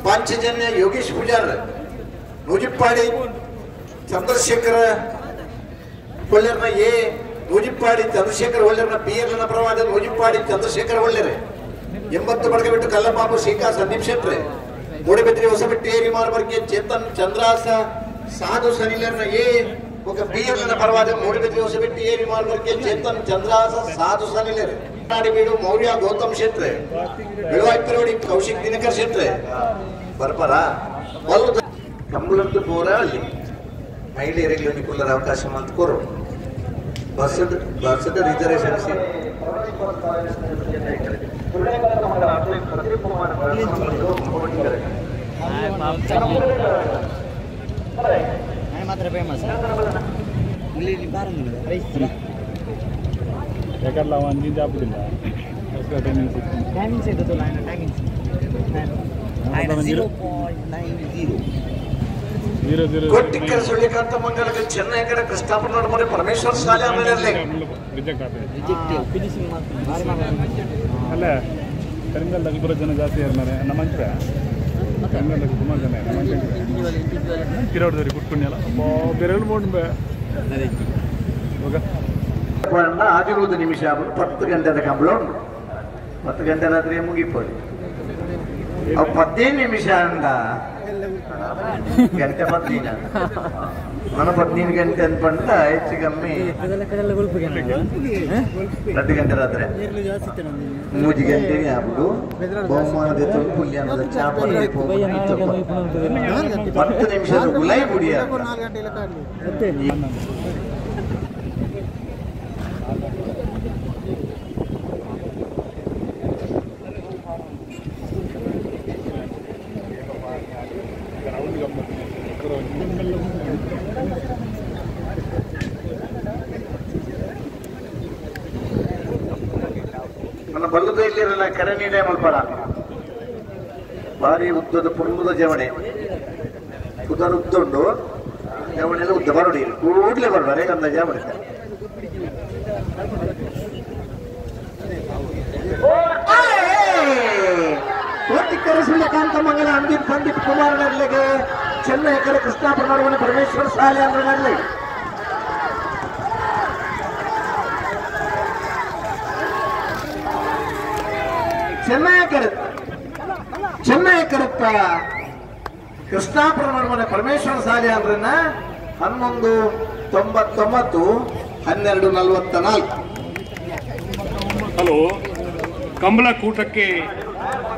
ಪಾಂಚಜನ್ಯ ಯೋಗೇಶ್ ಪೂಜಾರ್ ನೂಜಿಪ್ಪಾಡಿ ಚಂದ್ರಶೇಖರ ಒಳ್ಳೆರ್ನ ಎ Nujippadi Chandrashekar ಒಳ್ಳೆರ್ನ P L ಪರವಾದ ನೂಜಿಪ್ಪಾಡಿ ಚಂದ್ರಶೇಖರ್ ಒಳ್ಳೆರೆ 80 ಬಡಗ ಬಿಟ್ಟು ಕಲ್ಲಪಾಪು ಶ್ರೀಕಾ ಸಂದೀಪ್ ಶೆಟ್ರೆ ಮೂಡಿಬಿದ್ರಿ ಹೊಸಬಿಟ್ಟು ಏರಿ ಮಾರ್ಬರ್ಗೆ ಚೇತನ್ ಚಂದ್ರಾಸ ಸಾಧು ಸನಿಲರ್ನ ಎ ఒక ಬಿ ಎಲ್ ಪರವಾದ ಮೂಡಿಬಿದ್ರಿ ಹೊಸಬಿಟ್ಟು ಏರಿ ಮಾರ್ಬರ್ಗೆ ಚೇತನ್ ಚಂದ್ರಾಸ ಸಾಧು ಸನಿಲರ್ ಬೀಡು ಮೌರ್ಯ ಗೌತಮ್ ಶೆಟ್ರೆ ಬೆಳವಾಯ್ತರೋಡಿ ಕೌಶಿಕ್ ದಿನಕರ್ ಶೆಟ್ರೆ ಬರ್ಬರ ಬಲ್ಲು ಕಂಬಳಂತೂ ಪೂರ ಅಲ್ಲಿ ಮಹಿಳೆಯರಿಗೆ ಕುಲ್ಲರ ಅವಕಾಶ ಮಾಡ್ಕೋರು ಬಸ್ ಬಸ್ ರಿಸರ್ವೇಶನ್ ಮಾತ್ರ ಫೇಮಸ್ ಯಾಕಲ್ಲ ಒಂದು ಜಾಪಿಡಿಲ್ಲ ಟೈಮಿಂಗ್ಸ್ ಇದ್ದಲ್ಲ ಟೈಮಿಂಗ್ಸ್ 0.90 0 ಕೊಟ್ಟಿಕ್ಕರ ಸುಳ್ಳಿಕಾಂತ ಮಂಗಲಕ್ಕೆ ಚೆನ್ನೈ ಕಡೆ ಕೃಷ್ಣಾಪುರ ನಡುಮನೆ ಪರಮೇಶ್ವರ ಶಾಲೆ ಆಮೇಲೆ ರಿಜೆಕ್ಟ್ ಆಗ್ತದೆ ರಿಜೆಕ್ಟ್ ಫಿನಿಶಿಂಗ್ ಮಾತ್ರ ಅಲ್ಲ ಕರಿಂಗಲ್ದಾಗ ಬರೋ ಜನ ಜಾಸ್ತಿ ಇರ್ತಾರೆ ನಮ್ಮ ಅಂಚೆ ಕರಿಂಗಲ್ದಾಗ ಸುಮಾರು ಜನ ನಮ್ಮ ಅಂಚೆ ತಿರೋಡ್ದವ್ರಿ ಕುಟ್ಕೊಂಡಿಲ್ಲ ಬೇರೆ ಬೋಂಡ್ ಆಗಿರುವುದು ನಿಮಿಷ 10 ಗಂಟೆದ ಕಂಬಳ ಉಂಟು 10 ಗಂಟೆ ರಾತ್ರಿ ಮುಗಿಪೋಡಿ ಅವು 15 ನಿಮಿಷ ಅಂದ ಗಂಟೆ 15 ನನ್ನ 15 ಗಂಟೆ ಅನ್ಪಂಡ ಹೆಚ್ಚು ಕಮ್ಮಿ 2 ಗಂಟೆ ರಾತ್ರಿ 3 ಗಂಟೆಗೆ ಆಗ್ಬಿಡು ಬಹುಮಾನದ ಪುಲ್ಯ ಚಾಪಲ್ 10 ನಿಮಿಷದ ಗುಲಾಯಿ ಪುಡಿಯ ನನ್ನ ಬಲ್ಲದ ಇಲ್ಲಿರಲ್ಲ ಕರೆ ನೀಡೆ ಮಲ್ಪಡ ಭಾರಿ ಉದ್ದದ ಪುರ್ಮದ ಜವಣೆ ಉದರ ಉದ್ದುಂಡು ಜವಣೆಲ್ಲ ಉದ್ದ ಬರೋಡಿ ಕೂಡ್ಲೆ ಬರಬಾರೆ ಅಂದ ಜವಣೆ ಕೋಟಿಕ್ಕರ ಸುಳ್ಯಕಾಂತ ಮಂಗಲ ಅಂದಿನ ಪಂಡಿತ್ ಕುಮಾರ್ ನರ್ಲೆಗೆ ಚೆನ್ನೈ ಕರೆ ಕೃಷ್ಣಾಪುರ ನಡುವಣ ಪರಮೇಶ್ವರ ಶಾಲೆ ಅಂದ್ರೆ ನರ್ಲೆ ಚೆನ್ನೈ ಕರುತ್ತ ಕೃಷ್ಣಾಪುರ ನಡುವಣ ಪರಮೇಶ್ವರ ಶಾಲೆ ಅಂದ್ರನ್ನ 11:99 12:44. ಹಲೋ, ಕಂಬಳ ಕೂಟಕ್ಕೆ.